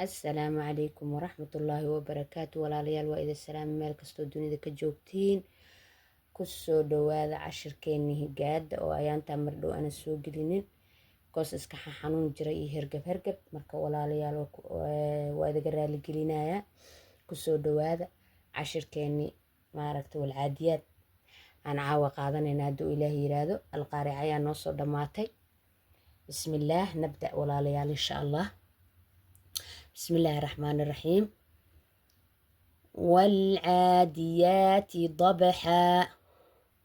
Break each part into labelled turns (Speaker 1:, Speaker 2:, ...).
Speaker 1: Assalaamu calaykum waraxmatullaahi wabarakaatu. Walaalayaal, waa idin salaami meel kastoo dunida ka joogtiin. Kusoo dhawaada cashirkeeni higaada oo ayaantaa mardhow ana soo gelinin koos iska xanuun jira iyo hergab hergab. Marka walaalayaal, waa idiga raaligelinayaa. Kusoo dhawaada cashirkeeni maaragta walcaadiyaad aan caawa qaadanayna hadduu Ilaah yiraahdo. Alqaarica ayaa noo soo dhammaatay. Bismillaah, nabda walaalayaal, insha Allah. بسم الله الرحمن الرحيم. والعاديات ضبحا.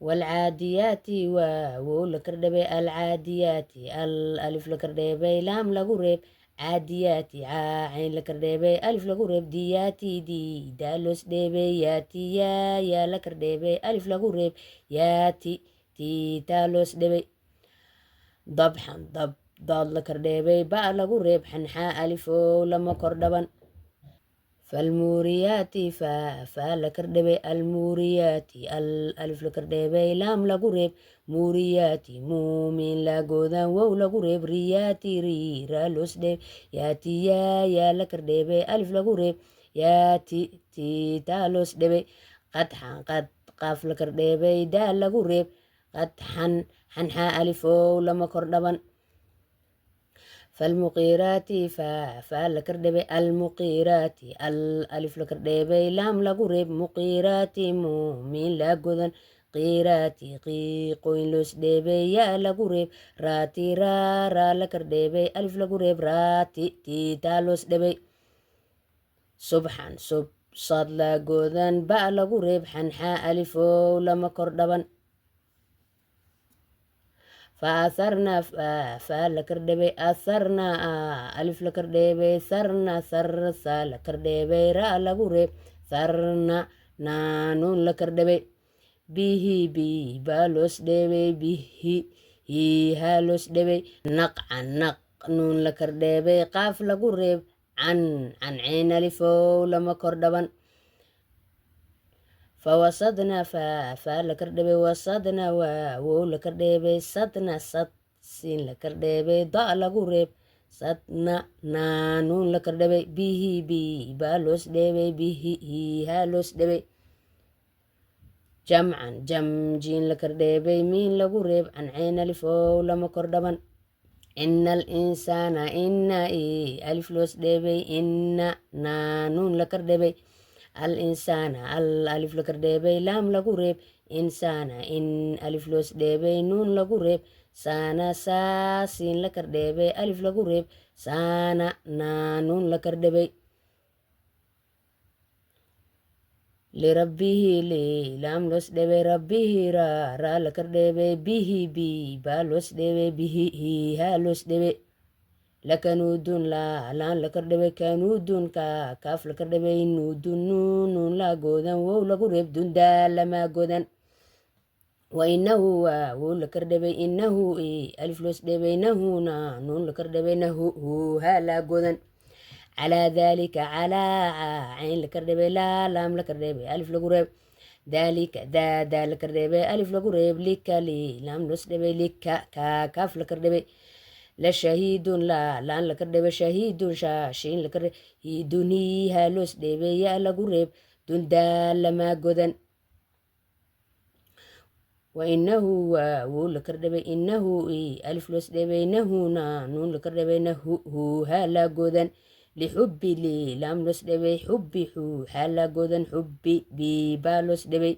Speaker 1: والعاديات waaw la kordhabay, العاديات al alif la kordhabay, laam lagu reeb, عاديات caa cayn la kordhabay, alif lagu reeb, diyaati di daa loos dheebay, yaati yaa yaa la kordhabay, alif lagu reeb, yaati tii taa loos dhebay, ضبحا dab daad la kordheebay, ba lagu reeb, xanxaa alifow lama kordhaban. فالموريات faa faa la kordhabay, الموريات al alif la kordheebay, laam lagu reeb, muuriyaati muumin la goodan, wow lagu reeb, riyaati rii raa loos dheeb, yaati yaa yaa la kordheebay, alif lagu reeb, yaati tii taa loos dhebay, qadxan qad qaaf la kordheebay, daa lagu reeb, qadxan xanxaa alifow lama kordhaban. فالمقيرات faa faa la kordhabay, المقيرات al alif la kordheebay, laam lagu reeb, muqiiraati muumin la godan, qiiraati qiiqoyn loos dheebay, yaa lagu reeb, raati raa raa la kordheebay, alif lagu reeb, raati tiitaa loos dhebay, subxan sub sad la godan, ba lagu reeb, xanxaa alifow lama kordhaban. فأثرن faa faa la kordhabay, أثرن alif la kordheebay, sarna sar saa la kordheebay, ra lagu reeb, sarna naanuun la kordhabay, bihi bi baa loos dheebay, bihi hiihaa loos dhebay, naqcan naq nuun la kordheebay, qaaf lagu reeb, can can cayn alifow lama kordhaban. فوسطن faa faa la kordhabay, وسطن waa wow la kordheebay, sadna sad siin la kordheebay, da lagu reeb, sadna naanuun la kordhabay, bihi bi baa loos dheebay, bihi hiihaa loos dhebay, jamcan jam jiin la kordheebay, miin lagu reeb, can cayn alifow lama kordhaban. إن الإنسان ina i alif loos dheebay, inna naanuun la kordhabay, الإنسان al alif la kordheebay, laam lagu reeb, insaana in alif loos dheebay, nuun lagu reeb, saana saa siin la kordheebay, alif lagu reeb, saana naanuun la kordhabay, lirabbihi li laam loos dheebay, rabbihi raa raa la kordheebay, bihi bi baa loos dheebay, bihi hiihaa loos dhebay, lakanuudun laa laan la kordhabay, kanuudun kaa kaaf la kordhabay, nuudun nuun nuun laa goodan, wow lagu reeb, dundaa lamaa godan. وإنه waa wow la kordhabay, إنه i alif loos dheebay, nahuna nuun la kordhabay, nahu huuhaa laa godan. على ذلك calaa cayn la kordhabay, laa laam la kordhabay, alif lagu reeb, ذلك daa daa la kordhabay, alif lagu reeb, lika li laam loos dheebay, lika kaa kaaf la kordhabay, لشهيد laa laan la kordhabay, shahiidun shaa shiin la kordhabay, hiidun hiihaa loos dheebay, yaa lagu reeb, dundaa lamaa godan. وإنه waa wow la kordhabay, إنه i alif loos dheebay, nahuna nuun la kordhabay, nahu huuhaa laa godan, لحب li laam loos dheebay, xubbi xuuxaa laa godan, xubbi biibaa loos dhebay,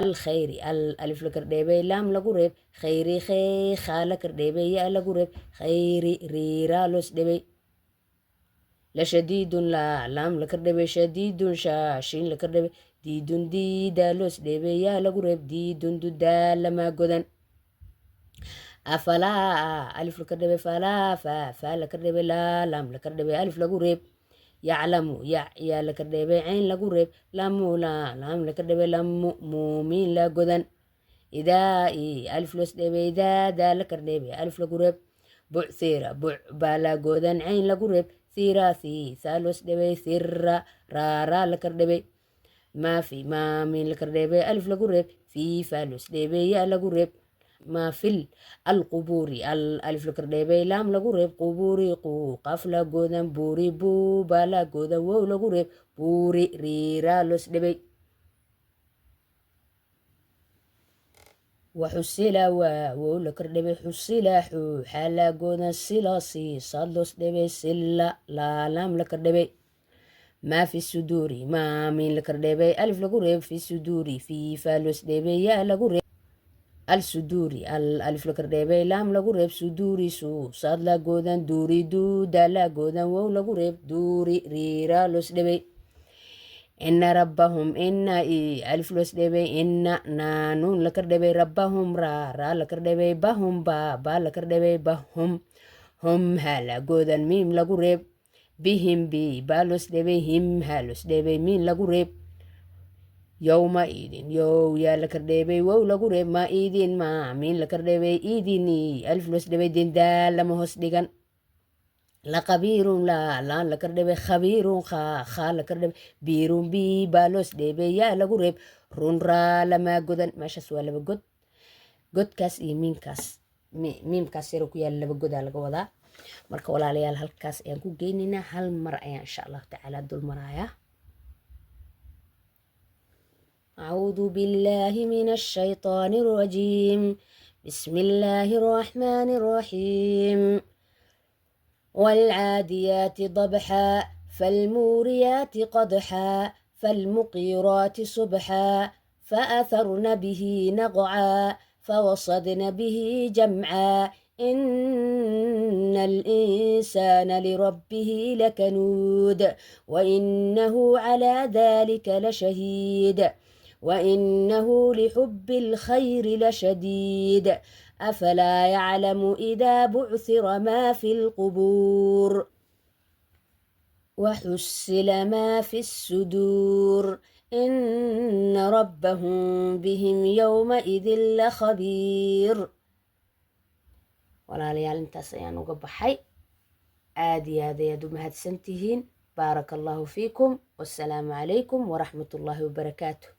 Speaker 1: الخير al alif la kordheebay, laam lagu reeb, khayri khaykhaa la kordheebay, yaa lagu reeb, khayri riiraa loos dhebay, لشديد laa laam la kordhabay, shadiidun shaa shiin la kordhabay, diidun diidaa loos dheebay, yaa lagu reeb, diidun dudaa lamaa godan. أفلا alif la kordhabay, falaa faa faa la kordhabay, laa laam la kordhabay, alif lagu reeb, يعلم yac yaa la kordheebay, cayn lagu reeb, lamu laa laam la kordhabay, lamu muumiin la godan, idaa i alif loos dheebay, idaa daa la kordheebay, alif lagu reeb, بعثر buc baa la godan, cayn lagu reeb, thira thi saa loos dheebay, thira raa raa la kordhabay, maafi maamin la kordheebay, alif lagu reeb, fiifa loos dheebay, yaa lagu reeb. Maa fil alqubuuri, al alif la kordheebay, laam lagu reeb, qubuuri, quu, qaaf la godan, buuri, buu, baa la godan, wow lagu reeb, buuri, riiraa loos dhebay. Waxusila waa wow la kordhabay, xusila, xuuxaa la godan, sila, siisaad loos dhebay, sila, laalaam la kordhabay. Maa fi suduuri, maa miin la kordhabay, alif lagu reeb, fi suduuri, fiifaa loos dhebay, yaa lagu reeb. Al suduuri, al alif la kordheebay, laam lagu reeb, suduuri, suusaad la godan, duuri, duuda la godan, wow lagu reeb, duuri, riiraa loos dhebay. Ina rabbahum, ina i alif loos dhebay, ina naanuun la kordhabay, rabbahum, raa, raa la kordhabay, bahum, baa, baa la kordhabay, bahum, hum, haa la godan, miim lagu reeb, bihim, bi, baa loos dhebay, him, haa loos dhebay, miin lagu reeb. Yowma idin, yow, yaa la kordheebay, wow lagu reeb, ma idin, ma miin la kordheebay, idini alif loos dhebay, dindaal lama hoos dhigan. Laqabiirun, laa laan la kordhabay, khabiirun, khaa, khaa la kordhabay, biirun, bii, baa loos dheebay, yaa lagu reeb, run, raa lamaa godan. Meeshaas waa laba god, godkaas iyo miimkaas, miimkaas yaro ku yaala laba godaa laga wadaa. Marka walaalayaal, halkaas ayaan ku geynaynaa. Hal mar ayaan insha Allahu tacaala dul marayaa. أعوذ بالله من الشيطان الرجيم، بسم الله الرحمن الرحيم. والعاديات ضبحا، فالموريات قدحا، فالمقيرات صبحا، فأثرن به نقعا، فوصدن به جمعا. إن الإنسان لربه لكنود، وإنه على ذلك لشهيد، وإنه لحب الخير لشديد. أفلا يعلم إذا بعثر ما في القبور وحسل ما في الصدور. إن ربهم بهم يومئذ لخبير. Walaalayaal, intaas ayaan uga baxay. Aad iyo aad ayaad u mahadsantihiin. Baaraka Allahu fiikum, wassalaamu calaykum waraxmat ullaahi wabarakaatu.